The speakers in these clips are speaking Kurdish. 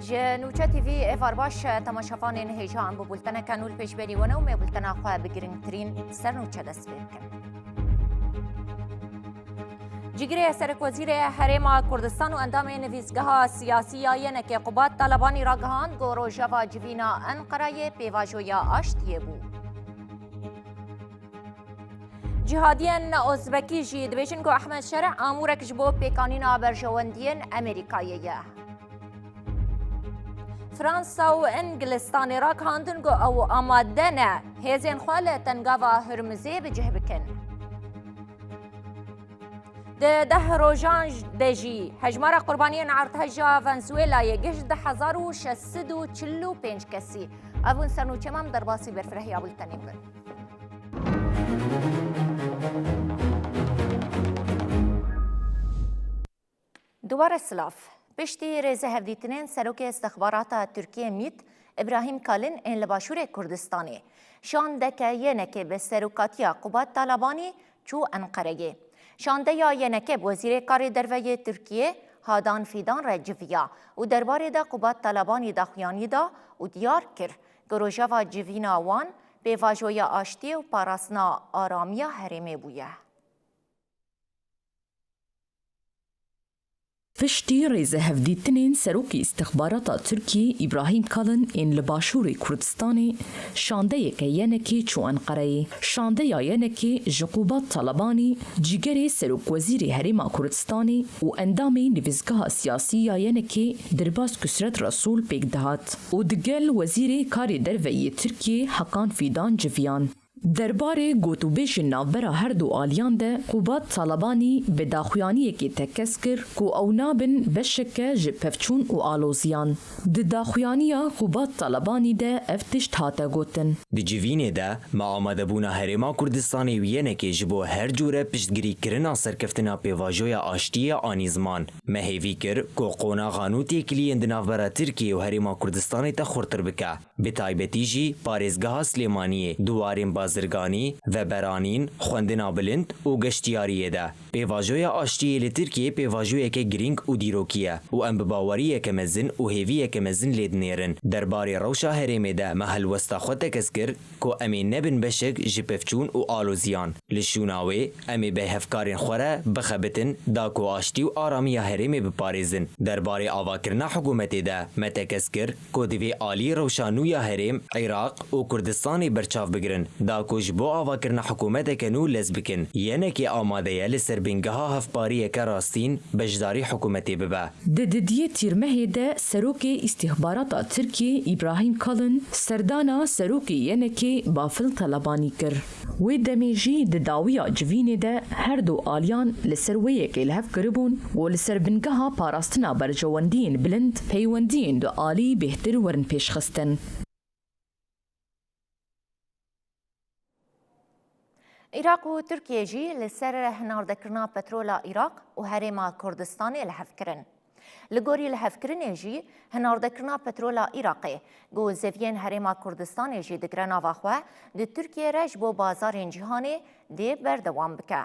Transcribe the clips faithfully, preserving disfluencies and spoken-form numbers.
Ji Nûçe T V êvar baş, temaşevanên hêja, em bi bulteneke nû li pêş berî we ne û me bultena xwe bi girîngtirîn ser nûçe dest pê bikin. Cîgirê Serokwezîrê Herêma Kurdistan û endamê nivîsgeha siyasî ya yenekê Qubat Talebanî ragihand ku rojeva civîna Enqereyê pêvajoya aştiyê bû. Cîhadiyên Ozbekî jî dibêjin ku Ehmed Şereh amûrek ji bo pêkanîna berjewendiyên Amerîkayê ye. Fransa û Îngilistanê ragihandin ku ew amade ne hêzên xwe li Tengava Hurmizê bi cih bikin. Di deh rojan de jî hejmara qurbaniyên erdheja Venezuelayê gihişt du hezar û şeş sed û çil û pênc kesî. Ev bûn sernûçeyên me, em derbasî berfirehîya bultenê bibin. Dubare silav. Piştî rêzehevdîtinên Serokê Îstixbarata Tirkiyê, mît, Îbrahîm Kalin ên li Başûrê Kurdistanê, şandeke yenekê bi serokatiya Qubat Talebanî çû Enqereyê. Şandeya yenekê bi Wezîrê Karê Derve yê Tirkiyê Hakan Fidan re civiya û derbarê de Qubat Talebanî daxuyanî da û diyar kir ku rojeva civîna wan pêvajoya aştiyê û parastina aramiya herêmê bûye. Piştî rêzehevdîtinên Serokê Îstixbarata Tirkiyê Îbrahîm Kalin ên li Başûrê Kurdistanê şandeyeke yenekê çû Enqereyê. Şandeya yenekê ji Qubat Talebanî, cîgerê Serokwezîrê Herêma Kurdistanê û endamê nivîsgeha siyasî ya yenekê Dirbas Kusret Resûl pêk dihat û digel Wezîrê Karê Derve yê Tirkiyê Hakan Fidan civiyan. Derbarê gotûbêjên navbera her du aliyan de Qubat Talebanî bi daxuyaniyekê tekez kir ku ew nabin beşeke ji pevçûn û aloziyan. Di daxuyaniya Qubat Talebanî de ev tişt hate gotin. Di civînê de me amadebûna Herêma Kurdistanê û yenekê ji bo her cûre piştgirîkirina serkeftina pêvajoya aştiyê anî ziman. Me hêvî kir ku qonaxa nû têkiliyên di navbera Tirkiyê û Herêma Kurdistanê te xurtir bike. Bi taybetî jî parêzgeha Silêmaniyê, di warên bazirganî, veberanîn, xwendina bilind û geştiyariyê de. Pêvajoya aştiyê li Tirkiyeyê pêvajoyeke girîng û dîrokî ye û em bi baweriyeke mezin û hêviyeke mezin lê dinêrin. Derbarê rewşa herêmê de me helwesta xwe tekez kir ku em ê nebin beşek ji pevçûn û aloziyan. Li şûna wê, em ê bi hevkarên xwe re bixebitin da ku aştî û aramiya herêmê biparêzin. Derbarê avakirina hikûmetê de me tekez kir ku divê alî rewşa nû ya herêm, Iraq û Kurdistanê berçav bigirin, da ku ji bo avakirina hikûmeteke nû lez bikin. Yenekê amade ye li ser bingeha hevpariyeke rastîn beşdarî hikûmetê bibe. Di didiyê Tîrmehê de Serokê Îstîxbarata Tirkiyê Îbrahîm Kalin serdana Serokê yenekê Bafil Talebanî kir. Wê demê jî di dawiya civînê de her du aliyan li ser wê yekê li hev kiribûn û li ser bingeha parastina berjewendiyên bilind peywendiyên du alî bêhtir werin pêşxistin. Iraq û Tirkiye jî li ser hinardekirina petrola Iraq û Herêma Kurdistanê li hev kirin. Li gorî lihevkirinê jî, hinardekirina petrola Iraqê, ku zeviyên Herêma Kurdistanê jî digre nava xwe, di Tirkiye re ji bo bazarên cîhanê dê berdewam bike.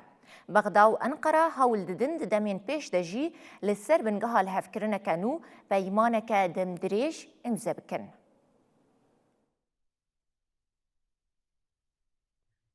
Bexda û Enqera hewl didin di demên pêş de jî li ser bingeha lihevkirineke nû peymaneke demdirêj îmze bikin.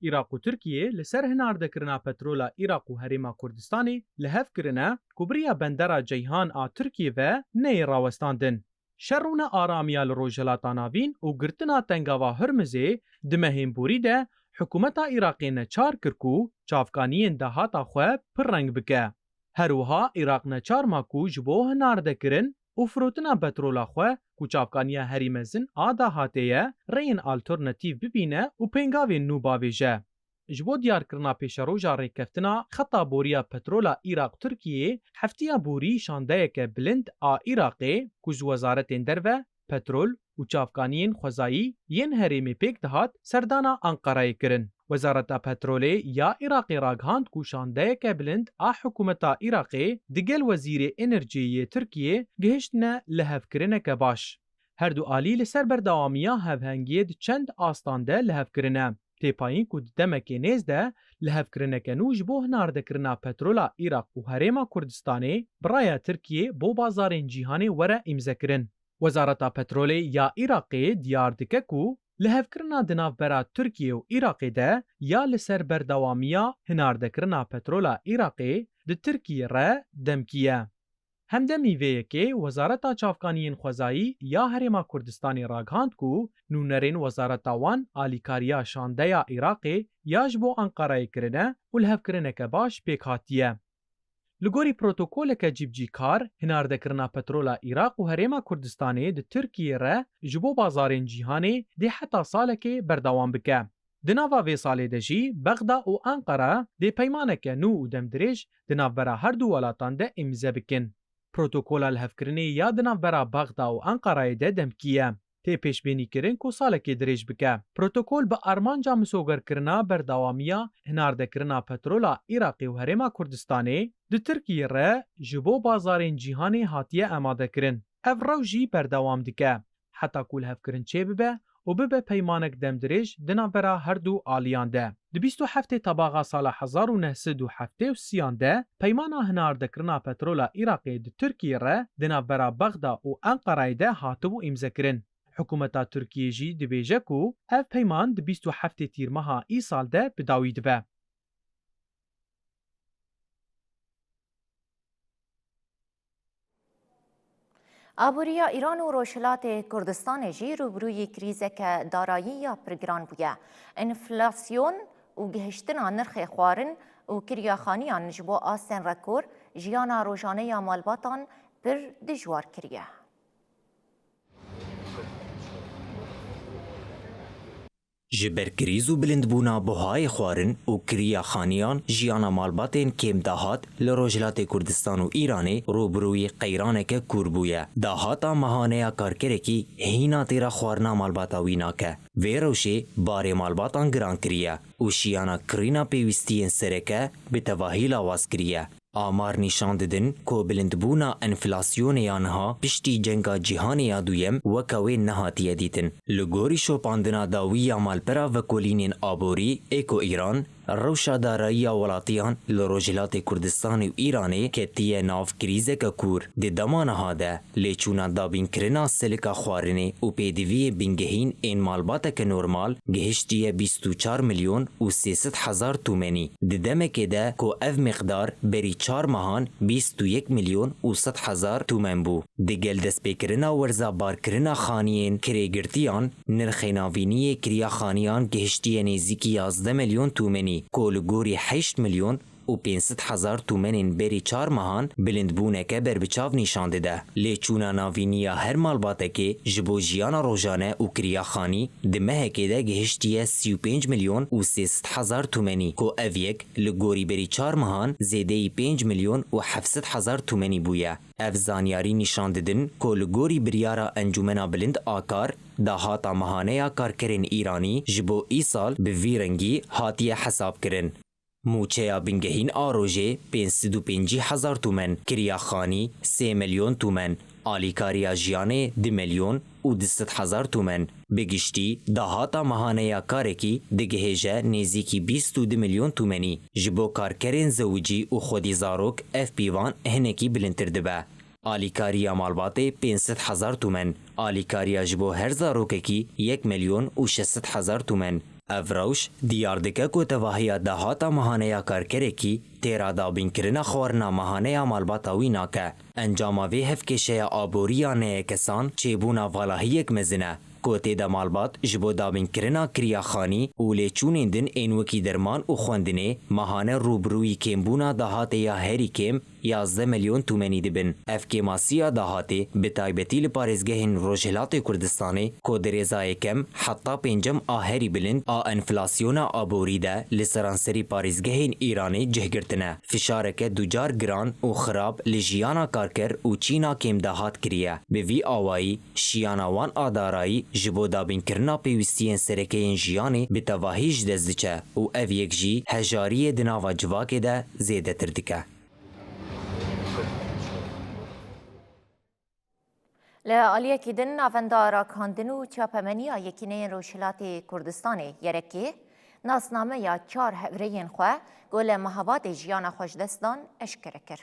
Iraq û Tirkiye li ser hinardekirina petrola Iraq û Herêma Kurdistanê li hev kirine ku bi riya bendera Ceyhan a Tirkiye ve neyê rawestandin. Şer û nearamiya li Rojhilata Navîn û girtina Tengava Hurmizê di mehên borî de hikûmeta Iraqê neçar kir ku çavkaniyên dahata xwe pirreng bike. Her wiha Iraq neçar ma ku ji bo hinardekirin û firotina petrola xwe ku çavkaniya herî mezin a dahatê ye, rêyên alternatîf bibîne û pêngavên nû bavêje. Ji bo diyarkirina pêşeroja rêkeftina xeta boriya petrola Iraq-Tirkiyê, heftiya borî şandeyeke bilind a Iraqê ku ji wezaretên derve, petrol û çavkaniyên xwezayî yên herêmê pêk dihat, serdana Anqarayê kirin. Wezareta Petrolê ya Iraqê ragihand ku şandeyeke bilind a hikûmeta Iraqê digel Wezîrê Enerjiyê yê Tirkiyê gihiştine lihevkirineke baş. Her du alî li ser berdewamiya hevhengiyê di çend astan de lihev kirine. Têpayîn ku di demekê nêz de lihevkirineke nû ji bo hinardekirina petrola Iraq û Herêma Kurdistanê bi raya Tirkiyê bo bazarên cîhanê were îmzekirin. Wezareta Petrolê ya Iraqê diyar dike ku lihevkirina di navbera Tirkiye û Iraqê de ya li ser berdewamiya hinardekirina petrola Iraqê di Tirkiyê re demkî ye. Hemdemî vê yekê Wezareta Çavkaniyên Xwezayî ya Herêma Kurdistanê ragihand ku nûnerên wezareta wan alîkariya şandeya Iraqê ya ji bo Enqerayê kirine û lihevkirineke baş pêk hatiye. Li gorî protokoleke cîbicîkar, hinardekirina petrola Iraq û Herêma Kurdistanê di Tirkiyê re ji bo bazarên cîhanê dê heta salekê berdewam bike. Di nava vê salê de jî Bexda û Enqera dê peymaneke nû û demdirêj di navbera her du welatan de îmze bikin. Protokola lihevkirinê ya di navbera Bexda û Enqerayê de demkî ye. Tê pêşbînîkirin ku salekê dirêj bike. Protokol bi armanca misogerkirina berdewamiya hinardekirina petrola Iraqê û Herêma Kurdistanê di Tirkiyê re ji bo bazarên cîhanê hatiye amadekirin. Ev rewş jî berdewam dike, heta ku lihevkirin çêbibe û bibe peymanek demdirêj di navbera her du aliyan de. Di bîst û heftê Tebaxa sala hezar û neh sed û heftê û sêyan de peymana hinardekirina petrola Iraqê di Tirkiyê re di navbera Bexda û Enqerayê de hatibû îmzekirin. Hikûmeta Tirkiyê jî dibêje ku ev peyman di bîst û heftê Tîrmeha îsal de bi dawî dibe. Aboriya Îran û Rojhilatê Kurdistanê jî rûbirûyî krîzeke darayî ya pir giran bûye. Enflasyon û gihiştina nirxê xwarin û kiriyaxaniyan ji bo astên rekor jiyana rojane ya malbatan pir dijwar kiriye. Ji ber krîz û bilindbûna buhayê xwarin û kiriya xaniyan jiyana malbatên kêmdahat li Rojhilatê Kurdistan û Îranê rûbirûyî qeyraneke kûr bûye. Dahata mehaneya karkerekî hîna têra xwarina malbata wî nake. Vê rewşê barê malbatan giran kiriye û şiyana kirîna pêwîstiyên sereke bi tevahî lawaz kiriye. Amar nîşan didin ku bilindbûna enflasyonê ya niha piştî Cenga Cîhanê ya Duyem weke wê nehatiye dîtin. Li gorî şopandina dawî ya malpera vekolînên aborî, Eko Îran, rewşa darayiya welatiyan li Rojhilatê Kurdistanê û Îranê ketiye nav krîzeke kûr. Di dema niha de, lêçûna dabînkirina silika xwarinê û pêdiviyê bingehîn ên malbateke normal gihiştiye bîst û çar milyon û sê sed hezar tûmenî. Di demekê de ku ev miqdar berî çar mehan bîst û yek milyon û sed hezar tûmen bû. Digel destpêkirina werza barkirina xaniyên kirêgirtiyan, nirxê navînî yê kiriya xaniyan gihiştiye nêzîkî yazdeh milyon tûmenî, ku li gorî heşt milyon û pênc sed hezar tûmenên berî çar mehan bilindbûneke berbiçav nîşan dide. Lêçûna navînî ya her malbatekê ji bo jiyana rojane û kiriya xanî di mehekê de gihiştiye sî û pênc milyon û sê sed hezar tûmenî, ku ev yek li gorî berî çar mehan zêdeyî pênc milyon û heft sed hezar tûmenî bûye. Ev zanyarî nîşan didin ku li gorî biryara Encûmena Bilind a Kar, dahata mehane ya karkerên Îranî ji bo îsal bi vî rengî hatiye hesabkirin. Mûçeya bingehîn a rojê pênc sed û pêncî hezar tûmen, kiriya xanî sê milyon tûmen, alîkariya jiyanê du milyon û du sed hezar tûmen. Bi giştî, dahata mehane ya karekî digihêje nêzîkî bîst û du milyon tûmenî. Ji bo karkerên zewicî û xwedî zarok ev pîvan hinekî bilindtir dibe. Alîkariya malbatê pênc sed hezar tûmen, alîkariya ji bo her zarokekî yek milyon û şeş sed hezar tûmen. Ev rewş diyar dike ku tevahiya dahata mehane ya karkerekî têra dabînkirina xwarina mehane ya malbata wî nake. Encama vê hevkêşeya aborî ya neyekesan çêbûna valahiyek mezin e, ku tê de malbat ji bo dabînkirina kiriya xanî û lêçûnên din ên wekî derman û xwendinê mehane rûbirûyî kêmbûna dahatê ya herî kêm yazdeh milyon tûmenî dibin. Ev kêmasiya dahatê bi taybetî li parêzgehên Rojhilatê Kurdistanê ku di rêza yekem heta pêncem a herî bilind a enflasyona aborî de li seranserî parêzgehên Îranê cih girtine, fişareke ducar giran û xirab li jiyana karker û çîna kêmdahat kiriye. Bi vî awayî, şiyana wan a darayî ji bo dabînkirina pêwîstiyên sereke yên jiyanê bi tevahî ji dest diçe û ev yek jî hejariyê di nava civakê de zêdetir dike. Li aliyekî din, Navenda Ragihandin û Çapemeniya Yekîneyên Rojhilatê Kurdistanê, YRK'ê, nasnameya çar hevrêyên xwe ku li Mehabadê jiyana xwe ji dest dan, eşkere kir.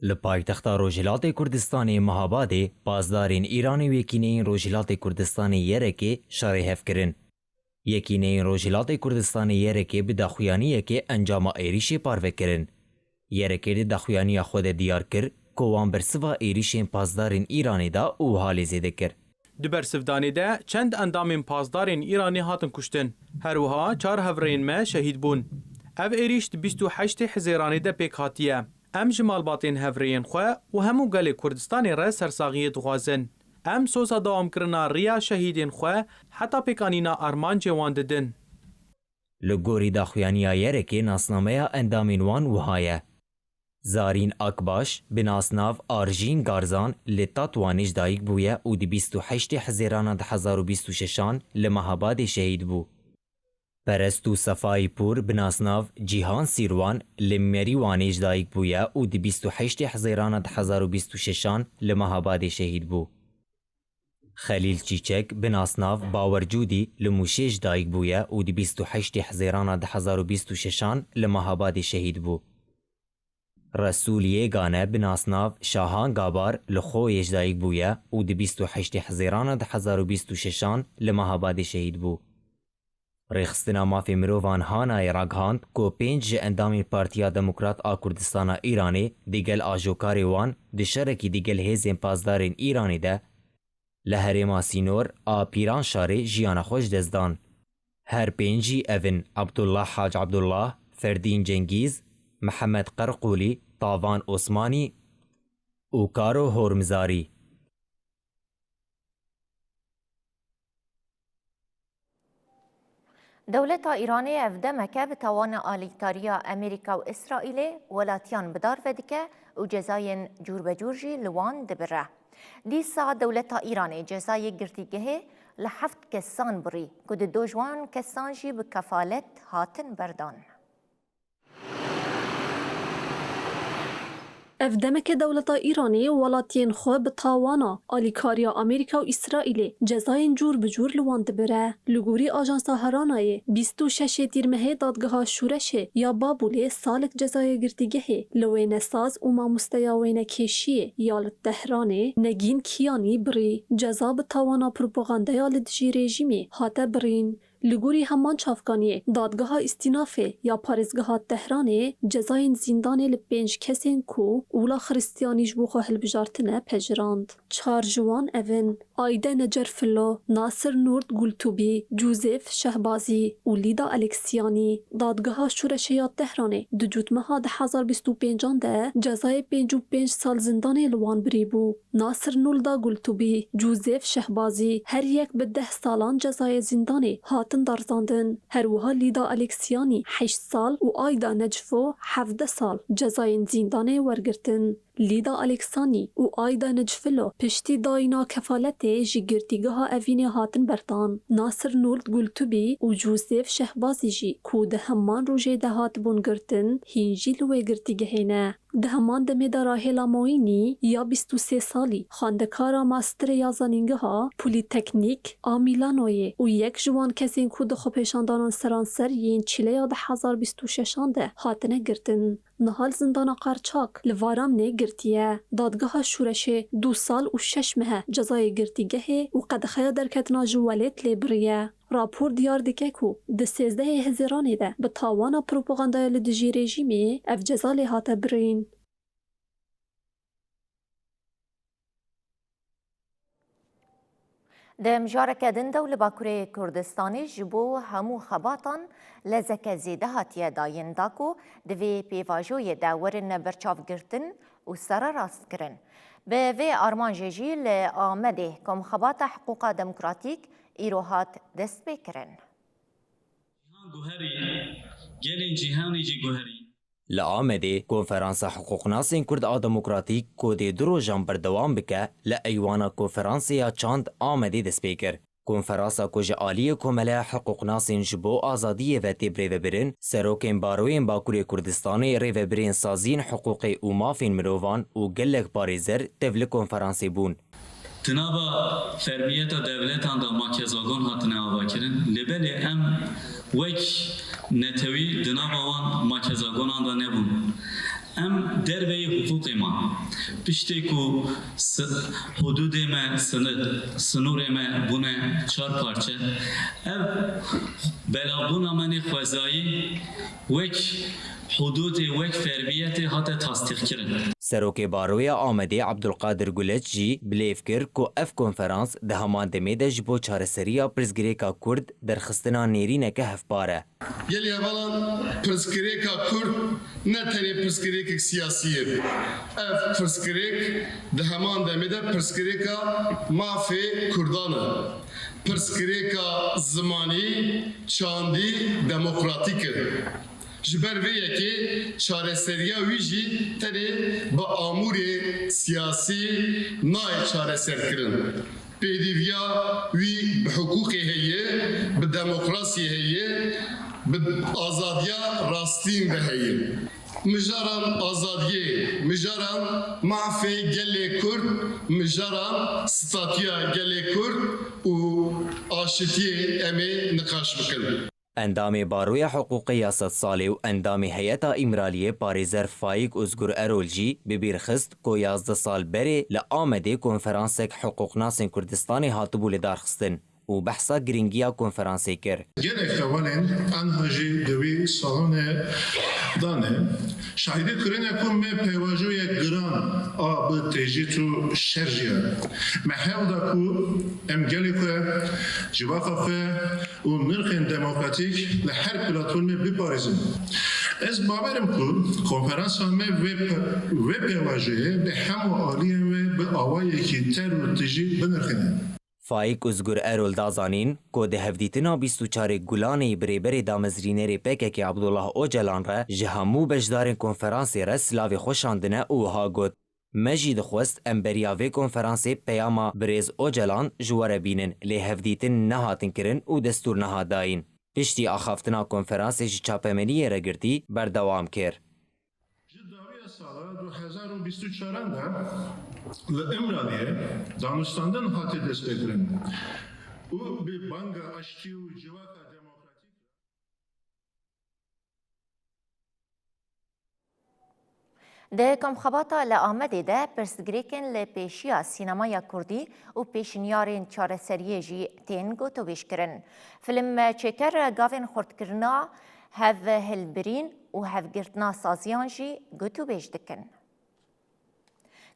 Li paytexta Rojhilatê Kurdistanê Mehabadê, pasdarên Îranê û Yekîneyên Rojhilatê Kurdistanê Y R K'ê şerê hev kirin. Yekîneyên Rojhilatê Kurdistanê Y R K'ê bi daxuyaniyekê encama êrîşê parve kirin. Y R K'ê di daxuyaniya xwe de diyar kir ku wan bersiva êrîşên pasdarên Îranê da û wiha lê zêde kir. Di bersivdanê de çend endamên pasdarên Îranê hatin kuştin. Her wiha çar hevrêyên me şehîd bûn. Ev êrîş di bîst û heştê Hizêranê de pêk hatiye. Em ji malbatên hevrêyên xwe û hemû gelê Kurdistanê re sersaxiyê dixwazin. Em soza dewamkirina riya şehîdên xwe heta pêkanîna armancê wan didin. Li gorî daxuyaniya Y R K'ê nasnameya endamên wan wiha ye. Zarîn Akbaş, bi nasnav Arjîn Garzan, li Tatwanê ji dayik bûye û di bîst û heştê Hizêrana du hezar û bîst û şeşan li Mehabadê şehîd bû. Perestû Sefayî Pûr, bi nasnav Cîhan Sîrwan, li Merîwanê ji dayik bûye û di bîst û heştê Hizêrana du hezar û bîst û şeşan li Mehabadê şehîd bû. Xelîl Çîçek, bi nasnav Bawer Cûdî, li Mûşê ji dayik bûye û di bîst û heştê Hizêrana du hezar û bîst û şeşan li Mehabadê şehîd bû. Resûl Yêgane, bi nasnav Şahan Gabar, li Xoyê ji dayik bûye û di bîst û heştê Hizêrana du hezar û bîst û şeşan li Mehabadê şehîd bû. Rêxistina Mafê Mirovan Hanayê ragihand ku pênc ji endamên Partiya Demokrat a Kurdistana Îranê digel ajokarê wan di şerekî digel hêzên pasdarên Îranê de li herêma sînor a Pîranşarê jiyana xwe ji dest dan. Her pêncî ev in: Abdullah Hac Abdullah, Ferdîn Cengîz, Mihemed Qerqûlî, Tavan Osmanî û Karo Hormizarî. Dewleta Îranê ev demeke bi tawana alîkariya Amerîka û Îsraîlê welatiyan bi dar ve dike û cezayên cûrbecûr jî li wan dibire. Dîsa dewleta Îranê cezayê girtîgehê li heft kesan birî ku di do ji wan kesan jî bi kefalet hatin berdan. Ev demeke dewleta Îranê welatiyên xwe bi tawana alîkariya Amerîka û Îsraîlê cezayên cûr bi cûr li wan dibire. Li gorî ajansa Heranayê, bîst û şeşê Tîrmehê dadgeha Şûreşê ya Babûlê salek cezayê girtîgehê li wênesaz û mamosteya wênekêşiyê ya li Tehranê Negîn Kiyanî birî. Ceza bi tawana propagandeya li dijî rejîmê hate birîn. Li gorî heman çavkaniyê, dadgeha Îstînafê ya parêzgeha Tehranê cezayên zîndanê li pênc kesên ku ola Xiristiyanî ji bo xwe hilbijartine pejirand. Çar ji wan ev in: Ayde Necerfilo, Nasir Nurd Gultubî, Cûzêf Şehbazî û Lîda Aleksiyanî. Dadgeha Şûreşê ya Tehranê di cotmeha du hezar bîst û pêncan de cezayê pêncî û pênc sal zindanê li wan birî bû. Nasir Nulda Gultubî, Cûzêf Şehbazî her yek bi deh salan cezayê zîndanê hatin darizandin. Her wiha Lîda Aleksiyanî heşt sal û Ayda Necfo hevdeh sal cezayên zîndanê wergirtin. Lîda Aleksanî û Ayda Necfilo piştî dayîna kefaletê ji girtîgeha Evînê hatin berdan. Nasir Nurd Gultubî û Cûzêf Şehbazî jî ku di heman rojê de hatibûn girtin, hîn jî li wê girtîgehê ne. Di heman demê de Rahêla Moînî ya bîst û sê salî, xwendekara masterê ya Zanîngeha Polîteknîk a Mîlanoyê û yek ji wan kesên ku di xwepêşandanan seranser yên Çîleya du hezar bîst û şeşan de hatine girtin. Niha li zindana Qarçak li Varamnê girtiye. Dadgeha Şûreşê du sal û şeş meh e cezayê girtîgehê û qedexeya derketina ji welêt lê biriye. Rapor diyar dike ku di sêzdehê Hizêranê de bi tawana propagandaya li dijî rejîmê ev ceza lê hate birîn. Di mijareke din de û li Bakurê Kurdistanê ji bo hemû xebatan lezeke zêde hatiye dayîn da ku di vê pêvajoyê de werin berçavgirtin û sererastkirin. Bi vê armancê jî li Amedê Komxebata Hiqûqa Demokratîk îro hat destpêkirin. Cîhan guherî, gelên cîhanê jî guherî. Li Amedê Konferansa Hiqûqnasên Kurd a Demokratîk ku dê du rojan berdewam bike, li eywana konferansê ya çand Amedê dest pê kir. Konferansa ku ji aliyê Komeleya Hiqûqnasên ji bo Azadiyê ve tê birêvebirin, serokên baroyên Bakurê Kurdistanê, rêvebirên saziyên hiqûqê û mafên mirovan û gelek parêzer tevli konferansê bûn. Di nava fermiyeta dewletan de makezagon hatine avakirin, lê belê em wek netewî di nava wan makezagonan de nebûn. Em derveyî hiqûqê man. Piştê ku si-, hudûdê me, sinir, sinûrê me bûne çar parçe, ev belabûna me nê xwezayî wek hudûdê, wek fermiyetê hate tasdîqkirin. Serokê Baroya Amedê Abdulkadir Guleç jî bilêv kir ku ev konferans di heman demê de ji bo çareseriya pirsgirêka Kurd derxistina nêrîneke hevpar e. Gelê hevalan, pirsgirêka Kurd ne tenê pirsgirêkek siyasî ye. Ev pirsgirêk di heman demê de pirsgirêka mafê Kurdan e. Pirsgirêka zimanî, çandî, demokratîk e. Ji ber vê yekê çareseriya wî jî tenê bi amûrê siyasî nayê çareserkirin. Pêdîviya wî bi hiqûqê heye, bi demokrasiyê heye, bi azadiya rastîn ve heye. Mijaran azadiyê, mijaran mafê gelê Kurd, mijaran statûya gelê Kurd û aşitiyê em ê niqaş bikin. Endamê Baroya Hiqûqê ya Sedsalê û endamê Heyeta Îmraliyê parêzer Faîk Ozgur Erol jî bi bîr xist ku yazdeh sal berê li Amedê konferansek hiqûqnasên Kurdistanê hatibû lidarxistin û behsa girîngiya konferansê kir. Gelek hevalên anha jî di wî salonê de ne, şahidî kirine ku me pêvajoyek giran a bi tecrîd û şer jî ye. Me hewl da ku em gelê xwe, civaka xwe û nirxên demokratîk li her platformê biparêzin. Ez bawer im ku konferansa me vê pe-, vê pêvajoyê bi hemû aliyên wê bi awayekî ter û tijî binirxîne. Faîk Uzgur Erol da zanîn ku di hevdîtina bîst û çarê Gulanê bi rêberê damezrînerê P K K Abdullah Ocalan re ji hemû beşdarên konferansê re silavê xwe şandine û wiha got, Me jî dixwest em beriya vê konferansê peyama birêz Ocalan ji we re bînin, lê hevdîtin nehatin kirin û destûr nehat dayîn. Piştî axaftina konferansê ji çapemeniyê re girtî berdewam kir. Ji dawiya sala du hezar û bîst û çaran de li Îmraliyê danûstandin hate destpêkirin û bi banga aştî û civaka demokratîk Di komxebata li Amedê de pirsgirêkên li pêşiya sînemaya kurdî û pêşniyarên çareseriyê jî tên gotûbêjkirin. Filmçêker gavên xurtkirina hevhilbirîn û hevgirtina saziyan jî gotûbêj dikin.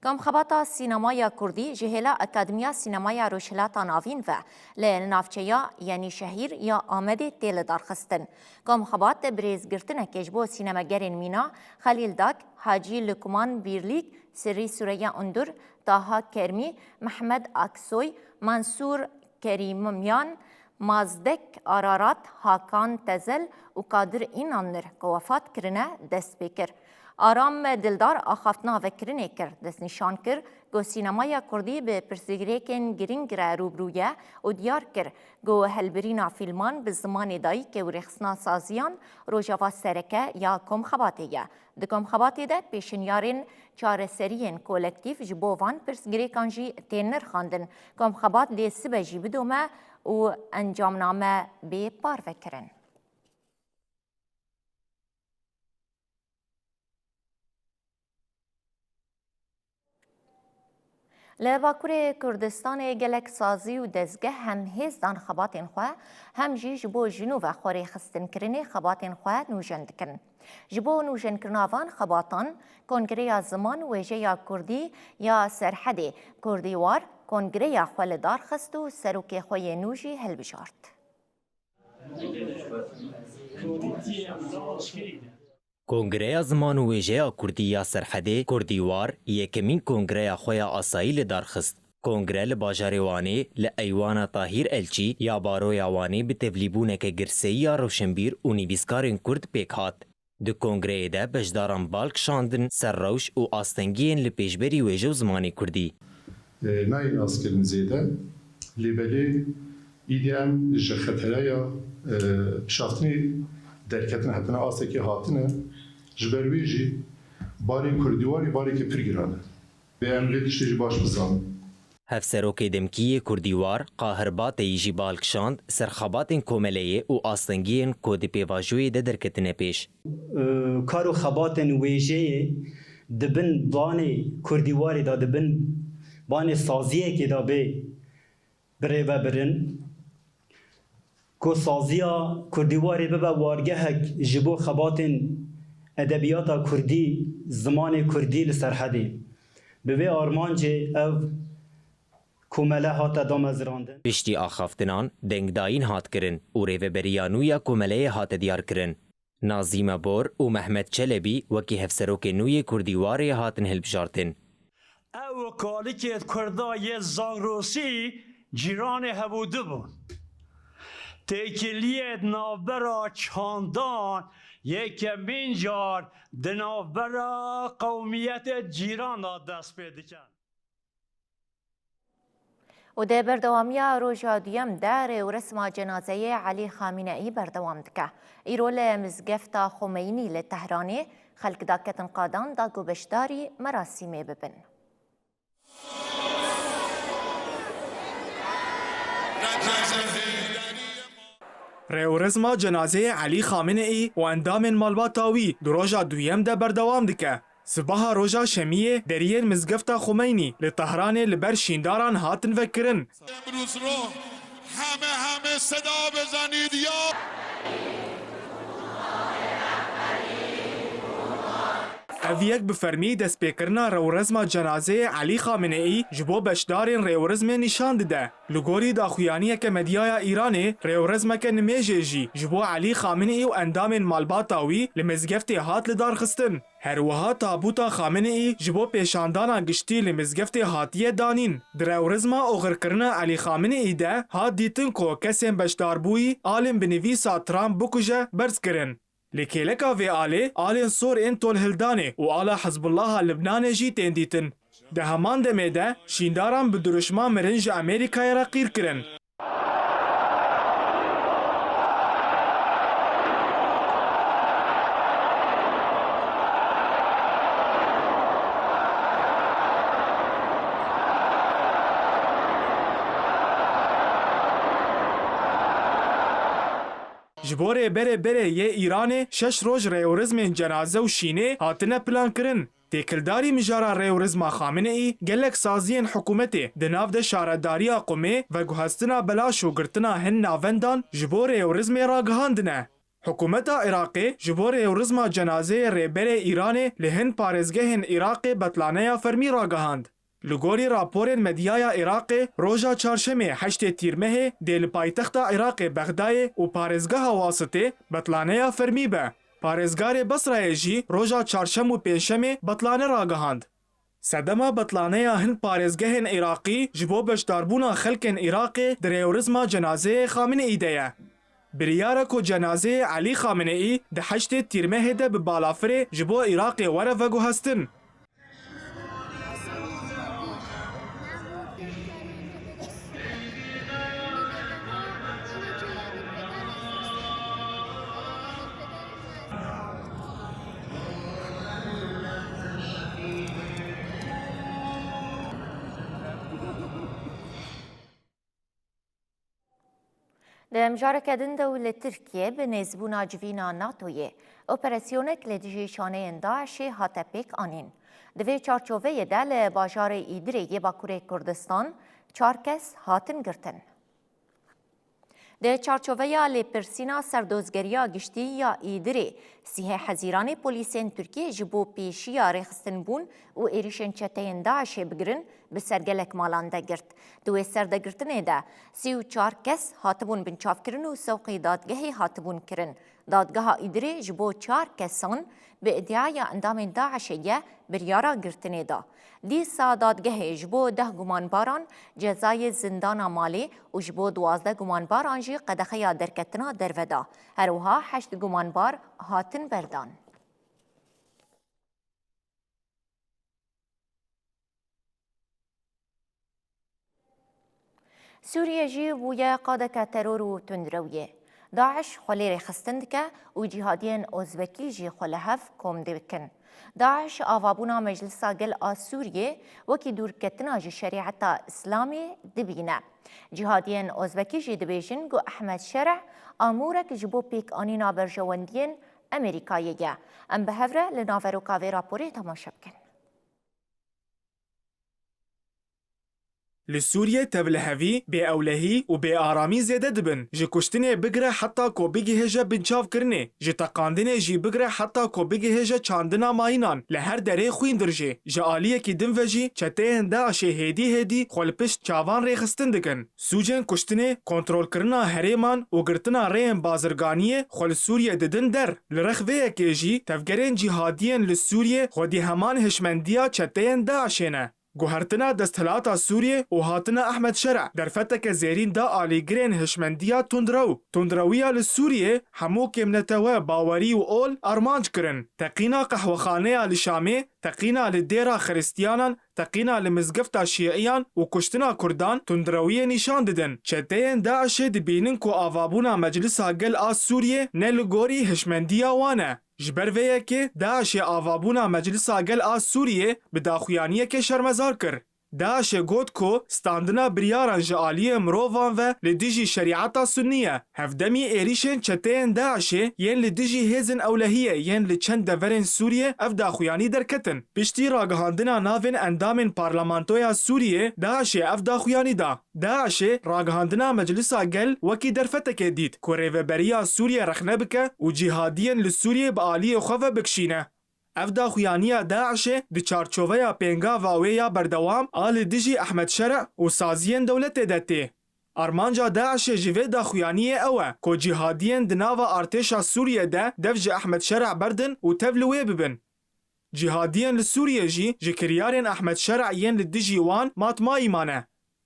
Komxebata Sînemaya Kurdî ji hêla Akademiya Sînemaya Rojhilata Navîn ve li navçeya Yenîşehîr ya Amedê tê lidarxistin. Komxebat birêzgirtinekê ji bo sînemegerên mîna Xelîl Dak, Hacî Lukman Bîrlîk, Sirrî Sureya Undur, Taha Kermî, Mehmed Aksoy, Mansûr Kerîmyan, Mazdek Ararat, Hakan Tezel û Kadir Înanlir ku wefat kirine, dest pê kir. Aram Dildar axaftina vekirinê kir, destnîşan kir ku sînemaya kurdî bi pirsgirêkên girîng re rûbirû ye û diyar kir ku helbirîna fîlman bi zimanê dayikê û rêxistina saziyan rojeva sereke ya komxebatê ye. Di komxebatê de pêşinyarên çareseriyên kolektîf ji bo van pirsgirêkan jî tên nirxandin. Komxebat dê sibe jî bidome û encamname bê parvekirin. Li Bakurê Kurdistanê gelek sazî û dezgeh hem hêz dan xebatên xwe, hem jî ji bo ji nû ve xwe rêxistinkirinê xebatên xwe nûjen dikin. Ji bo nûjenkirina van xebatan, Kongreya Ziman û Wêjeya Kurdî ya Serhedê, Kurdîwar, kongreya xwe li dar xist û serokê xwe yê nû jî hilbijart. Kongreya Ziman û Wêjeya Kurdî ya Serhedê, Kurdîwar, yekemîn kongreya xwe ya asayî li dar xist. Kongre li bajarê Wanê li Eywana Tahîr Elçî ya Baroya Wanê bi tevlîbûneke girseyî ya rewşenbîr û nivîskarên Kurd pêk hat. Di kongreyê de beşdaran bal kişandin ser rewş û astengiyên li pêşberî wêje û zimanê kurdî. E, nayê naskirin zêde, lê belê îdî em ji xetereya, e, pişaftinê derketin, hetina astekê hatine. Ji ber wê jî barê kurdîwarî barekî pir giran e. Vê em vê tiştê jî baş bizanin. Hevserokê demkî yê Kurdîwar Qahir Bateyî jî bal kişand ser xebatên komeleyê û astengiyên ku di pêvajoyê de derketine pêş. Kar û xebatên wêjeyê di bin banê Kurdîwarê de, di bin banê saziyekê de bê birêvebirin. Ku saziya Kurdîwarê bibe wargehek ji bo xebatên edebiyata kurdî, zimanê kurdî li Serhedê. Bi vê armancê ev komele hate damezrandin. Piştî axaftinan, dengdayîn hat kirin û rêveberiya nû ya komeleyê hate diyarkirin. Nazîme Bor û Mehmet Çelebî wekî hevserokê nû yê Kurdîwarê hatin hilbijartin. Ew kalikê Kurda yê Zagrosî cîranê hevû du bûn. Têkiliyê di navbera çandan yekemîn car di navbera qewmiyetê cîran de dest pê dikin. Û di berdewamiya roja duyem de rê û resma cenazeyê Elî Xamîneî berdewam dike. Îro li mizgefta Xumeynî li Tehranê xelk daketin qadan da ku beşdarî merasîmê bibin. Rê û resma cenazeyê Elî Xameneî û endamên malbata wî di roja duyem de berdewam dike. Sibaha roja Şemiyê deriyên Mizgefta Xumeynî li Tehranê li ber şîndaran hatin vekirin. امروز رو همه همه صدا بزنید یا Ev yek bi fermî destpêkirina rewrezma cenazeyê Elî Xameneî ji bo beşdarên rêwrezmê nîşan dide. Li gorî daxuyaniyeke medyaya Îranê, rêwrezmeke nimêjê jî ji bo Elî Xameneî û endamên malbata wî li mizgeftê hat lidarxistin. Her wiha tabûta Xameneî ji bo pêşandana giştî li mizgeftê hatiye danîn. Di rewrezma oxirkirina Elî Xameneî de hat dîtin ku kesên beşdarbûyî alên bi nivîsa Trump bikuje berz kirin. Li kêleka vê alê alên sor ên tolhildanê û ala Hizbullaha Libnanê jî tên dîtin. Di heman demê de şîndaran bi dirûşma mirin ji Amerîkayê re qîr kirin. Ji bo rêberê berê yê Îranê şeş roj rêwrezmên cenaze û şînê hatine plankirin. Têkildarî mijara rêwrezma Xameneî gelek saziyên hikûmetê di nav de şaredariya Qumê, veguhestina belaş û girtina hin navendan ji bo rêwrezmê ragihandine. Hikûmeta Iraqê ji bo rêwrezma cenazeyê rêberê Îranê li hin parêzgehên Iraqê betlaneya fermî ragihand. Li gorî raporên medyaya Iraqê, roja çarşemê heştê Tîrmehê dê li paytexta Iraqê Bexdayê û parêzgeha Wasitê betlaneya fermî be. Parêzgarê Besrayê jî roja çarşem û pêncşemê betlane ragihand. Sedema betlaneya hin parêzgehên Iraqî ji bo beşdarbûna xelkên Iraqê di rêwrezma cenazeyê Xameneî de ye. Biryar e ku cenazeyê Elî Xameneî di heştê Tîrmehê de bi balafirê ji bo Iraqê were veguhestin. Di mijareke din de û li Tirkiye bi nêzbûna civîna NATOyê operasyonek li dijî şaneyên DAIŞê hate pêk anîn. Di vê çarçoveyê de li bajarê Îdirê yê Bakurê Kurdistan çar kes hatin girtin. Di çarçoveya lêpirsîna Serdozgeriya Giştî ya Îdirê, sîhê Hezîranê polîsên Tirkiyê ji bo pêşiya rêxistinbûn û êrîşên çeteyên DAIŞê bigirin, bi ser gelek malan de girt. Di wê serdegirtinê de sî û çar kes hatibûn binçavkirin û sewqî dadgehê hatibûn kirin. Dadgeha Îdirê ji bo çar kesan bi îdiaya endamên DAIŞê ye biryara girtinê da. Dîsa dadgehê ji bo deh gumanbaran cezayê zindana malê û ji bo duwazdeh gumanbaran jî qedexeya derketina derve da. Her wiha heşt gumanbar hatin berdan. Sûriye jî bûye qadeke teror û tundrewiyê. DAIŞ xwe lê rêxistin dike û cîhadiyên Ozbekî jî xwe li hev kom dikin. DAIŞ avabûna Meclisa Gel a Sûriyê wekî dûrketina ji şerîeta Îslamê dibîne. Cîhadiyên Ozbekî jî dibêjin ku Ehmed Şereh amûrek ji bo pêkanîna berjewendiyên Amerîkayê ye. Em bi hev re li naveroka vê raporê temaşe bikin. Li Sûriyê tevlihevî, bêewlehî û bêaramî zêde dibin. Ji kuştinê bigire heta ku bigihêje binçavkirinê, ji teqandinê jî bigire heta ku bigihêje çandina mayînan, li her derê xwîn dirjê. Ji aliyekî din ve jî çeteyên DAIŞê hêdî hêdî xwe li pişt çavan rêxistin dikin. Sûcên kuştinê, kontrolkirina herêman û girtina rêyên bazirganiyê xwe li Sûriyê didin der. Li rex vê yekê jî tevgerên cîhadiyên li Sûriyê xwedî heman hişmendiya çeteyên DAIŞê ne. Guhertina desthilata Sûriyê û hatina Ehmed Şereh derfeteke zêrîn da alîgirên hişmendiya tundrew. Tundrewiya li Sûriyê hemû kêmnetewe, bawerî û ol armanc kirin. Teqîna qehwexaneya li Şamê, teqîna li dêra xiristiyanan, teqîna li mizgifta şîiyan û kuştina kurdan tundrewiyê nîşan didin. Çeteyên DAIŞê dibînin ku avabûna Meclisa Gel a Sûriyê ne li gorî hişmendiya wan e. Ji ber vê yekê DAIŞê avabûna Meclisa Gel a Sûriyê bi daxuyaniyekê şermezar kir. DAIŞê got ku standina biryaran ji aliyê mirovan ve li dijî şerîeta Sunnî ye. Hevdemî êrîşên çeteyên DAIŞê yên li dijî hêzên ewlehiyê yên li çend deverên Sûriyê ev daxuyanî derketin. Piştî ragihandina navên endamên Parlamentoya Sûriyê, DAIŞê ev daxuyanî da. DAIŞê ragihandina Meclisa Gel wekî derfetekê dît ku rêveberiya Sûriyê rexne bike û cîhadiyên li Sûriyê bi aliyê xwe ve bikişîne. Ev daxuyaniya DAIŞê di çarçoveya pêngava wê ya berdewam a li dijî Ehmed Şereh û saziyên dewletê de tê. Armanca DAIŞê ji vê daxuyaniyê ew e ku cîhadiyên di nava artêşa Sûriyê de dev ji Ehmed Şereh berdin û tev li wê bibin. Cîhadiyên li Sûriyê jî ji kiryarên Ehmed Şereh yên li dijî wan matmayî mane.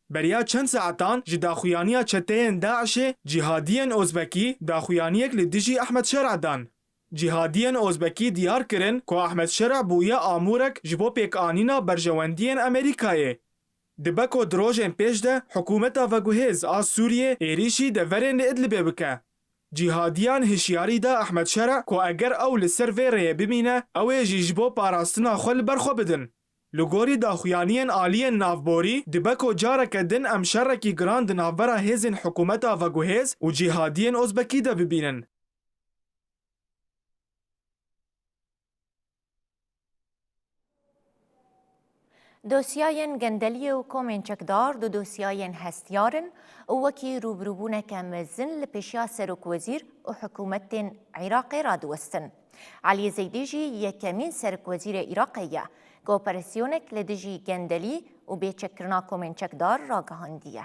Beriya çend saetan ji daxuyaniya çeteyên DAIŞê cîhadiyên Ozbekî daxuyaniyek li dijî Ehmed Şereh dan. Cîhadiyên Ozbekî diyar kirin ku Ehmed Şereh bûye amûrek ji bo pêkanîna berjewendiyên Amerîkayê. Dibe ku di rojên pêş de hikûmeta veguhêz a Sûriyê êrîşî deverên li Idlibê bike. Cîhadiyan hişyarî da Ehmed Şereh ku eger ew li ser vê rêyê bimîne, ew ê jî ji bo parastina xwe li ber xwe bidin. Li gorî daxuyaniyên aliyên navborî, dibe ku careke din em şerekî giran di navbera hêzên hikûmeta veguhêz û cîhadiyên Ozbekî de bibînin. Dosyayên gendeliyê û komên çekdar du dosyayên hestiyar in û wekî rûbirûbûneke mezin li pêşiya serokwezîr û hikûmetên Iraqê radiwestin. Elî Zeydî jî yekemîn serokwezîrê Iraqê ye ku operasyonek li dijî gendelî û bêçekkirina komên çekdar ragihandiye.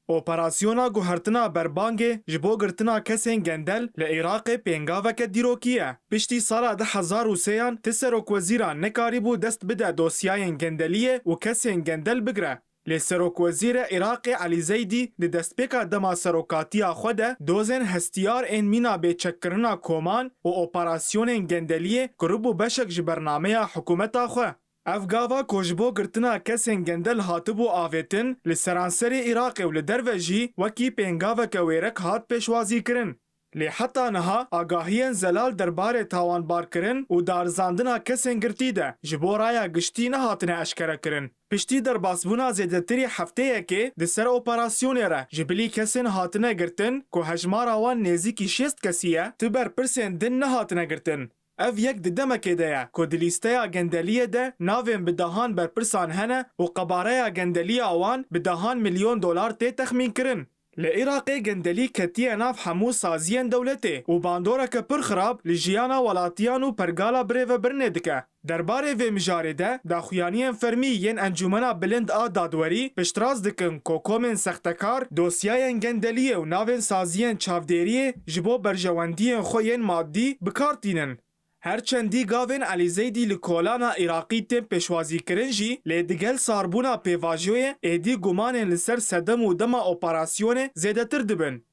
Operasyona guhertina berbangê ji bo girtina kesên gendel li Iraqê pêngaveke dîrokî ye. Piştî sala du hezar û sêyan ti serokwezîran nekarîbû dest bide dosyayên gendeliyê û kesên gendel bigire. Lê serokwezîrê Iraqê Elî Zeydî di destpêka dema serokatiya xwe de dozên hestiyar ên mîna bêçekkirina koman û operasyonên gendeliyê kiribû beşek ji bernameya hikûmeta xwe. Ev gava ku ji bo girtina kesên gendel hatibû avêtin, li seranserê Iraqê û li derve jî wekî pêngaveke wêrek hat pêşwazîkirin. Lê heta niha agahiyên zelal derbarê tawanbarkirin û darizandina kesên girtî de ji bo raya giştî nehatine eşkerekirin. Piştî derbasbûna zêdetirî hefteyekê di ser operasyonê re ji bilî kesên hatine girtin ku hejmara wan nêzîkî şêst kesî ye, tu berpirsên din nehatine girtin. Ev yek di demekê de ye ku di lîsteya gendeliyê de navên bi dehan berpirsan hene û qebareya gendeliya wan bi dehan milyon dolar tê texmînkirin. Li Iraqê gendelî ketiye nav hemû saziyên dewletê û bandoreke pir xirab li jiyana welatiyan û pergala birêvebirinê dike. Derbarê vê mijarê de daxuyaniyên fermî yên Encûmena Bilind a Dadwerî piştrast dikin ku komên sextekar dosyayên gendeliyê û navên saziyên çavdêriyê ji bo berjewendiyên xwe yên madî bi kar tînin. Her çendî gavên Elî Zeydî li kolana Iraqî tên pêşwazîkirin jî, lê digel sarbûna pêvajoyê êdî gumanên li ser sedem û dema operasyonê zêdetir dibin.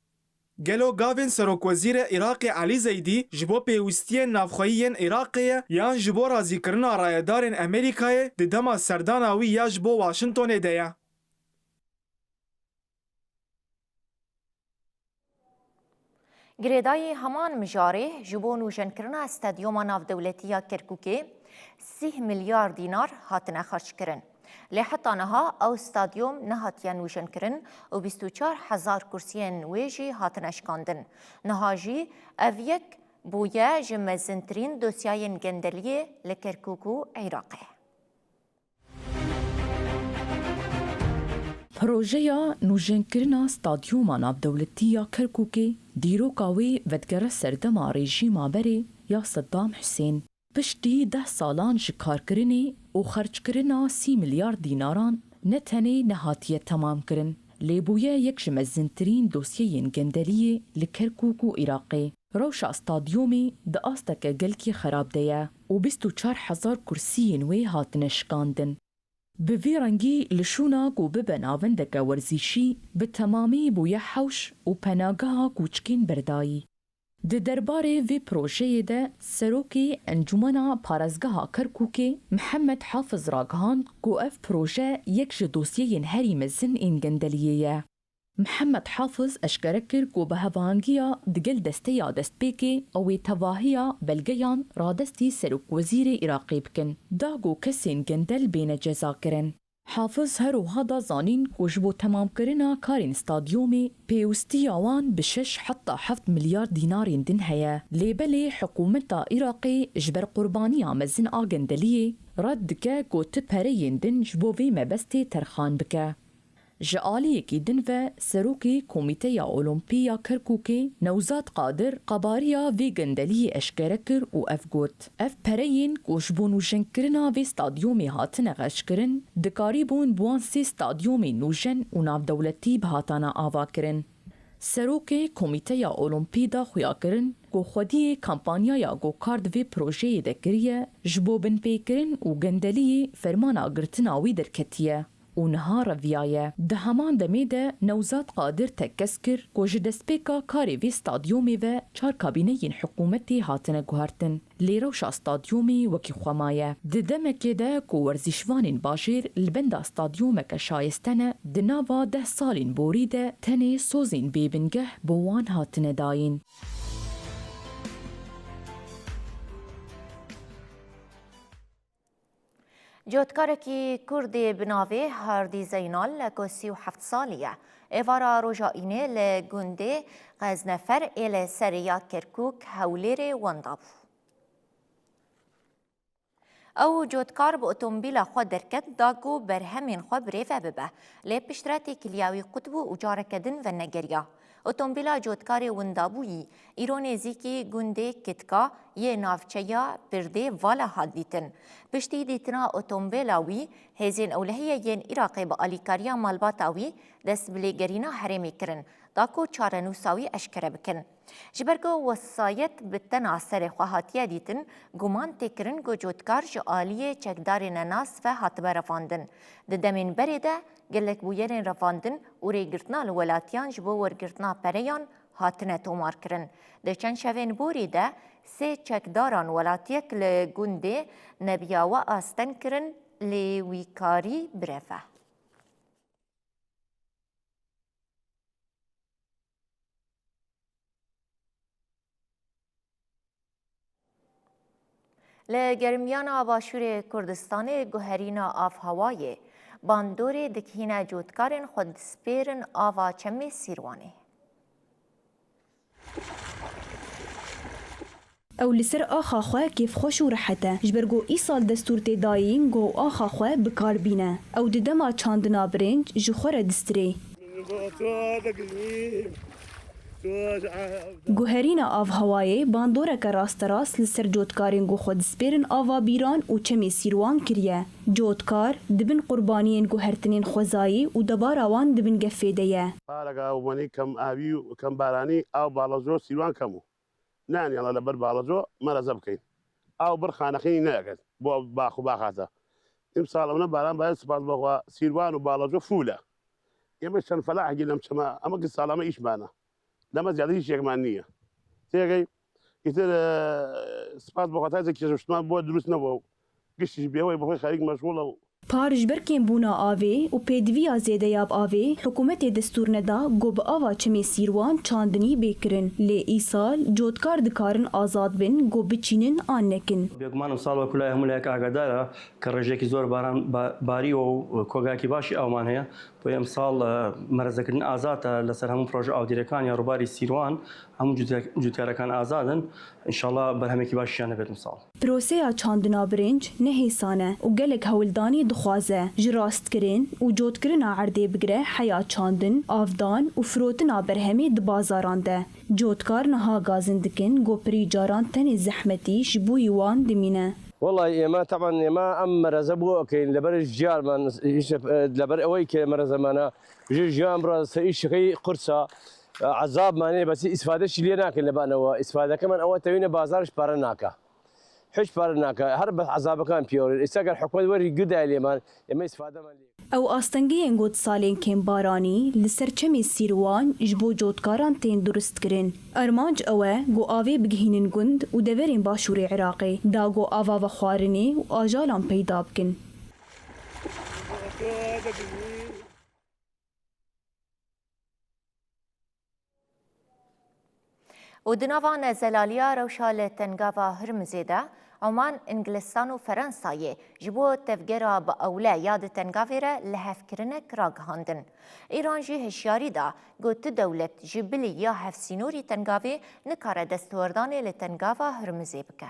Gelo gavên Serokwezîrê Iraqê Elî Zeydî ji bo pêwîstiyên navxweyî yên Iraqê ye yan ji bo razîkirina rayedarên Amerîkayê di dema serdana wî ya ji bo Washingtonê de ye? Girêdayî heman mijarê ji bo nûjenkirina stadyoma navdewletî ya Kerkûkê sîh milyar dînar hatine xerckirin. Lê heta niha ew stadyom nehatiye nûjenkirin û bîst û çar hezar kursiyên wê jî hatine şikandin. Niha jî ev yek bûye ji mezintirîn dosyayên gendeliyê li Kerkûk û Iraqê. Projeya nûjenkirina stadyoma navdewletî ya Kerkûkê dîroka wê vedigere serdema rejîma berê ya Seddam Husên. Piştî deh salan ji karkirinê û xerckirina sî milyar dînaran ne tenê nehatiye temamkirin, lê bûye yek ji mezintirîn dosyeyên gendeliyê li Kerkûk û Iraqê. Rewşa stadyomê di asteke gelkî xerab de ye û bîst û çar hezar kursiyên wê hatine şikandin. Bi vî rengî li şûna ku bibe navendeke werzîşî, bi temamî bûye hewş û penageha kûçikên berdayî. Di derbarê vê projeyê de Serokê Encûmena Parêzgeha Kerkûkê Mihemed Hafiz ragihand ku ev proje yek ji dosyeyên herî mezin ên gendeliyê ye. Mihemed Hafiz eşkere kir ku bi hevangiya digel desteya destpêkê ew ê tevahiya belgeyan radestî Serokwezîrê Iraqê bikin, da ku kesên gendel bêne cezakirin. Hafiz her wiha da zanîn ku ji bo temamkirina karên stadyomê pêwistiya wan bi şeş heta heft milyar dînarên din heye. Lê belê hikûmeta Iraqê ji ber qurbaniya mezin a gendeliyê red dike ku ti pereyên din ji bo vê mebestê terxan bike. Ji aliyekî din ve Serokê Komîteya Olimpî ya Kerkûkê Newzad Qadir qebariya vê gendeliyê eşkere kir û ev got, ev pereyên ku ji bo nûjenkirina vê stadyomê hatine xerckirin, dikarîbûn bi wan sê stadyomên nûjen û navdewletî bihatana avakirin. Serokê Komîteya Olimpî da xuyakirin ku xwediyê kampanyaya ku kar di vê projeyê de kiriye, ji bo binpêkirin û gendeliyê fermana girtina wî derketiye û niha reviyaye. Di heman demê de Newzad Qadir tekez kir ku ji destpêka karê vê stadyomê ve çar kabîneyên hikûmetê hatine guhertin. Lê rewşa stadyomê wekî xwe maye. Di demekê de ku werzîşvanên bajêr li benda stadyomeke şayeste ne, di nava deh salên borî de tenê sozên bêbingeh bo wan hatine dayîn. Cotkarekî Kurdê bi navê Hardî Zeynal ku sî û heft salî ye, êvara roja Înê li gundê Qeznefer ê li serê ya Kerkûk Hewlêrê wenda bû. Ew cotkar bi otomobîla xwe derket da ku berhemên xwe birêve bibe, lê piştre têkiliya wî qut bû û careke din venegeriya. Otomobîla cotkarê windabûyî îro nêzîkî gundê Kitka yê navçeya Pirdê Vala hat dîtin. Piştî dîtina otomobîla wî, hêzên ewlehiyê yên Iraqê bi alîkariya malbata wî dest bi lêgerîna herêmê kirin, da ku çarenûsa wî eşkere bikin. Ji ber ku wesayet bi tena serê xwe hatiye dîtin, guman tê kirin ku cotkar ji aliyê çekdarê nenas ve hatibe revandin. Di demên berê de gelek bûyerên revandin û rêgirtina li welatiyan ji bo wergirtina pereyan hatine tomarkirin. Di çend şevên borî de sê çekdaran welatiyek li gundê Nebiyawa asteng kirin, lê wî karî bireve. Li germiyana Başûrê Kurdistanê guherîna avhewayê bandorê dikihîne cotkarên xwedispêrin ava Çemê Sîrwanê. Ew li ser axa xwe kêfxweş û rehet e, ji ber ku îsal destûr tê dayîn ku axa xwe bi kar bîne. Ew di dema çandina birinc ji xwe re distirê. Guherîna avhewayê bandoreke rasterast li ser cotkarên ku xwe dispêrin ava bîran û Çemê Sîrwan kiriye. Cotkar di bin qurbaniyên guhertinên xwezayî û debara wan di bin gefê de ye. Parega û wenî kem avî û kem baranî, av balazo Sîrwan kem o. Neanî Allah li ber balazo mereze bikeyn. Av bir xanexînî neyeket. Bo bax û baxata. Îmsal emne baran baye spas bixwe Sîrwan û balazo fûl e. Yeme çend felah gî lem çema, ama ki salame îş mana. Leme ziyade hiç yek man niye. Têgey, îtir, e, spas bixwe tayze ki şuştman bo durust nebo. Giş ji bêwey bixwe xerik meşgul e. Par ji ber kêmbûna avê û pêdiviya zêde ya bi avê, hikûmetê destûr neda ku bi ava çemê Sîrwan çandinî bê kirin. Lê îsal cotkar dikarin azad bin ku biçînin an nekin. Bêguman emsal wekû laya hemû layek agadar e ku rêjeyekî zor baran ba-, barî û kogayekî baş jî awman heye. Bo yê emsal, e, merezekirina azad e li ser hemû proje avdîrekan ya rûbarî Sîrwan, hemû cûte-, cûtyarekan azad in. Înşallah berhemekî baş jî ya nebêt emsal. Proseya çandina birinc ne hêsan e û gelek hewldanî dixwaze. Ji rastkirin û cotkirina erdê bigire heya çandin, avdan û firotina berhemê di bazaran de. Cotkar niha gazin dikin ku pirî caran tenê zehmetî ji bo yî wan dimîne. Wellahî ême, teban ême em mereze bo keyin, li ber jiyan me, îşte, e, li ber ewê ke mereze me ne, ji jiyan biraz îşte xey qursa, e, ezab me nê, bes îsfade jî lê nakin li bana we. Îsfadeke me ew e tewîne bazar ji pere nake. Hiç pere nake. Her bi ezabekan piyorî. Îsa ger hikûmet werî gudayê lê me, ême îsfade me lê. Ew astengiyên ku di salên kêmbaranî li ser çemê Sîrwan ji bo cotkaran tên durustkirin. Armanc ew e ku avê bigihînin gund û deverên başûrê Iraqê, da ku ava vexwarinê û ajalan peyda bikin. Û di nava nezelaliya rewşa li Tengava Hurmizê de, Oman, Îngilistan û Ferensayê ji bo tevgera bi ewle ya di tengavê re lihevkirinek ragihandin. Îran jî hişyarî da, got, tu dewlet ji bilî ya hevsînorî tengavê nikare destwerdanê li Tengava Hurmizê bike.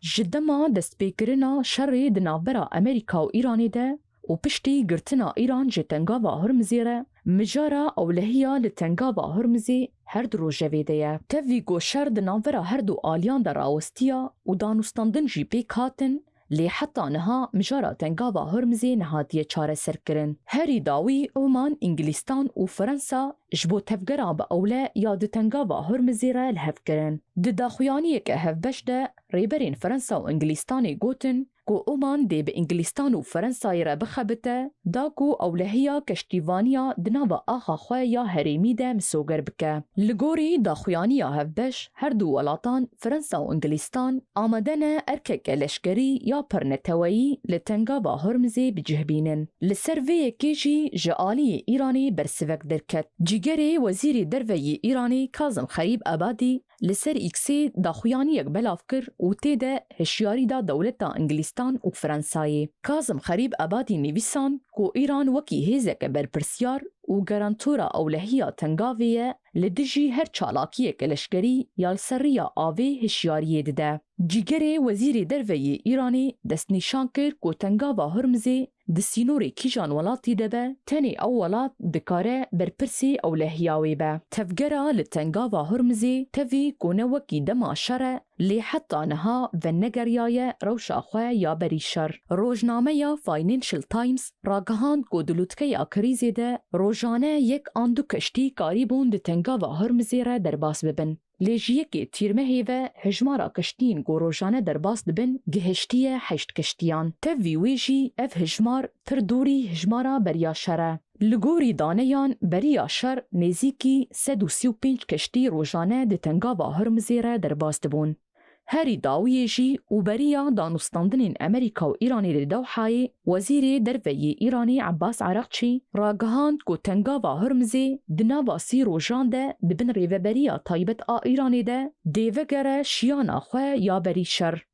Ji dema destpêkirina şerê di navbera Amerîka û Îranê de û piştî girtina Îran ji Tengava Hurmizê re, mijara ewlehiya li Tengava Hurmizê her du rojevê de ye. Tevî ku şer di navbera her du aliyan de rawestiya û danûstandin jî pêk hatin, lê heta niha mijara Tengava Hurmizê nehatiye çareserkirin. Herî dawî Oman, Îngilîstan û Fransa ji bo tevgera bi ewle ya di Tengava Hurmizê re li hev kirin. Di daxuyaniyeke hevbeş de Rêberên Fransa û Îngilîstanê gotin ku Oman dê bi Îngilîstan û Fransayê re bixebite, da ku ewlehiya keştîvaniya di nava axa xwe ya herêmî de misoger bike. Li gorî daxuyaniya hevbeş, her du welatan, Fransa û Îngilîstan, amade ne erkeke leşkerî ya pirneteweyî li Tengava Hormizê bi cih bînin. Li ser vê yekê jî ji aliyê Îranê bersivek derket. Cîgerê Wezîrê Derve yê Îranê Kazim Xerîb Ebadî li ser X-ê daxuyaniyek belav kir û tê de hişyarî da dewleta Îngilîstan û Fransayê. Kazim Xerîb Ebadî nivîsand ku Îran wekî hêzeke berpirsyar û garantora ewlehiya Tengavê ye, li dijî her çalakiyeke leşkerî ya li ser riya avê hişyariyê dide. Cîgerê Wezîrê Derve yê Îranê destnîşan kir ku Tengava Hormizê di sînorê kîjan welatî de be, tenê ew welat dikare berpirsê ewlehiya wê be. Tevgera li Tengava Hormizê tevî ku ne wekî dema şer e, lê heta niha venegeriyaye rewşa xwe ya berî şer. Rojnameya Financial Times ragihand ku di lûtkeya krîzê de rojane yek an du keştî karîbûn di Tengava Hormizê re derbas bibin. Lê ji yekê Tîrmehê ve hejmara keştiyên ku rojane derbas dibin gihiştiye heşt keştiyan. Tevî wê jî ev hejmar pir dûrî hejmara beriya şer e. Li gorî daneyan beriya şer nêzîkî sed û sî û pênc keştî rojane di Tengava Hormizê re derbas dibûn. Herî dawiyê jî û beriya danûstandinên Amerîka û Îranê li Dewhayê, Wezîrê Derve yê Îranê Ebbas Ereqçî ragihand ku Tengava Hormizê di nava sî rojan de di bin rêveberiya taybet a Îranê de dê vegere şiyana xwe ya berî şer.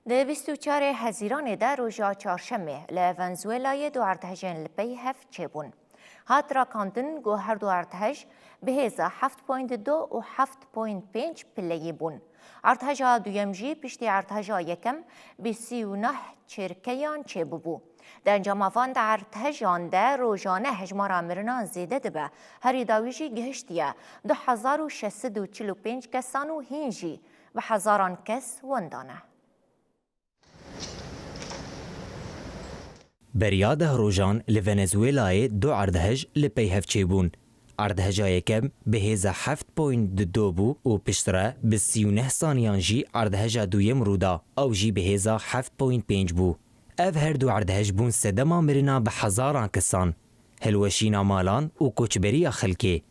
Di bîst û çarê Hezîranê de roja çarşemê li Venezuelayê du erdhejên li pey hev çêbûn. Hat rakandin ku her du erdhej bi hêza heft point du û heft point pênc pileyî bûn. Erdheja duyem jî piştî erdheja yekem bi sî û neh çêrkeyan çêbûbû. Di encama van erdhejan de rojane hejmara mirinan zêde dibe. Herî dawî jî gihiştiye du hezar û şeş sed û çil û pênc kesan û hîn jî bi hezaran kes wenda ne. Beriya deh rojan li Venezuelayê du erdhej li pey hev çêbûn. Erdheja yekem bi hêza heft point du bû û piştre bi sî û neh saniyan jî erdheja duyem rû da, ew jî bi hêza heft point pênc bû. Ev her du erdhej bûn sedema mirina bi hezaran kesan. hilweşîna malan û koçberiya xelkê.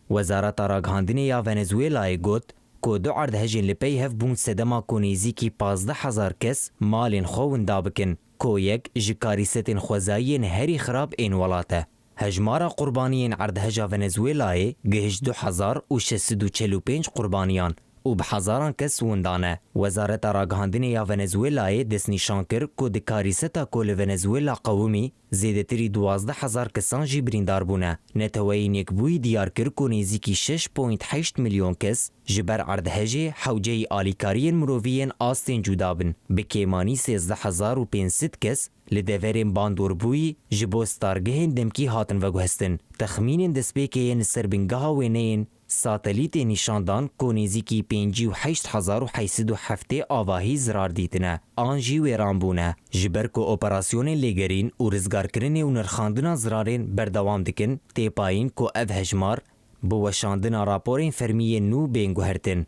Wezareta Ragihandinê ya Venezuelayê got ku du erdhejên li pey hev bûn sedema ku nêzîkî pazdeh hezar kes malên xwe winda bikin, ku yek ji karîsetên xwezayiyên herî xirab ên welat e. Hejmara qurbaniyên erdheja Venezuelayê gihişt du hezar û şeş sed û çel û pênc qurbaniyan û bi hezaran kes winda ne. Wezareta Ragihandinê ya Venezuelayê destnîşan kir ku di karîseta ku li Venezuela qewimî, zêdetirî duwazdeh hezar kesan jî birîndar bûne. Neteweyên Yekbûyî diyar kir ku nêzîkî şeş point heşt milyon kes ji ber erdhejê hewceyî alîkariyên mirovî yên astên cuda bin, bi kêmanî sêzdeh hezar û pênc sed kes li deverên bandorbûyî ji bo stargehên demkî hatin veguhestin. Texmînên destpêkê yên li ser bingeha wêneyên satelîtê nîşan dan ku nêzîkî pêncî û heşt hezar û heyt sed û heftê avahî zirar dîtine an jî wêran bûne. Ji ber ku operasyonên lêgerîn û rizgarkirinê û nirxandina zirarên berdewam dikin, tê payîn ku ev hejmar bi weşandina raporên fermî yên nû bên guhertin.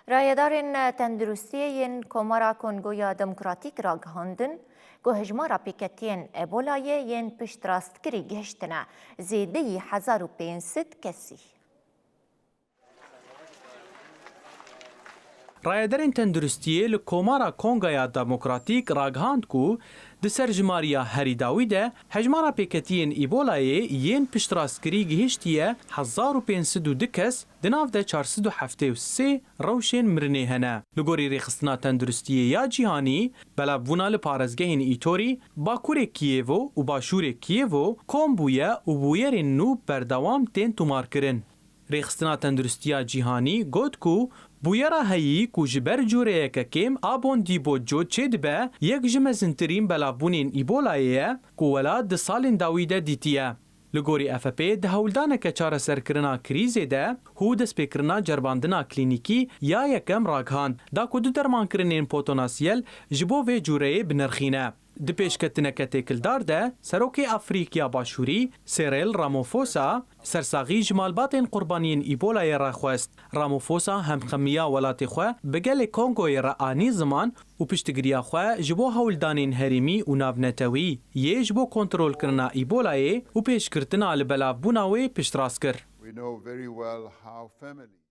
Rayedarên tenduristiyê yên Komara Kongoya Demokratîk ragihandin ku hejmara pêketiyên Ebolayê yên piştrastkirî gihiştine zêdeyî hezar û pênc sed kesî. Rayedarên tenduristiyê li Komara Kongoya Demokratîk ragihand ku di serjimariya herî dawî de hejmara pêketiyên Ebolayê yên piştrastkirî gihiştiye hezar û pênc sed û du kes, di nav de çar sed û heftê û sê rewşên mirinê hene. Li gorî Rêxistina Tenduristiyê ya Cîhanî, belavbûna li parêzgehên Îtorî, bakurê Kîyevo û başûrê Kîyevo kom bûye û bûyerên nû berdewam tên tomarkirin. Rêxistina Tenduristiya Cîhanî got ku bûyera heyî ku ji ber cûreyeke kêm a Bondî Bodjo çêdibe, yek ji mezintirîn belavbûnên Îbolayê ye ku welat di salên dawî de dîtiye. Li gorî F P, di hewldaneke çareserkirina krîzê de hû destpêkirina ceribandina klînîkî ya yekem ragihand, da ku du dermankirinên potanasiyel ji bo vê cûreyê bi nirxî ne. Di pêşketineke têkildar de, Serokê Afrîkya Başûrî, Cyril Ramaphosa, sersaxî ji malbatên qurbaniyên Îbolayê re xwest. Ramaphosa hemxemiya welatê xwe bi gelê Kongoyê re anî ziman û piştgiriya xwe ji bo hewldanên herêmî û navnetewî yê ji bo kontrolkirina Îbolayê û pêşgirtina li belavbûna wê piştrast kir. We know very well how families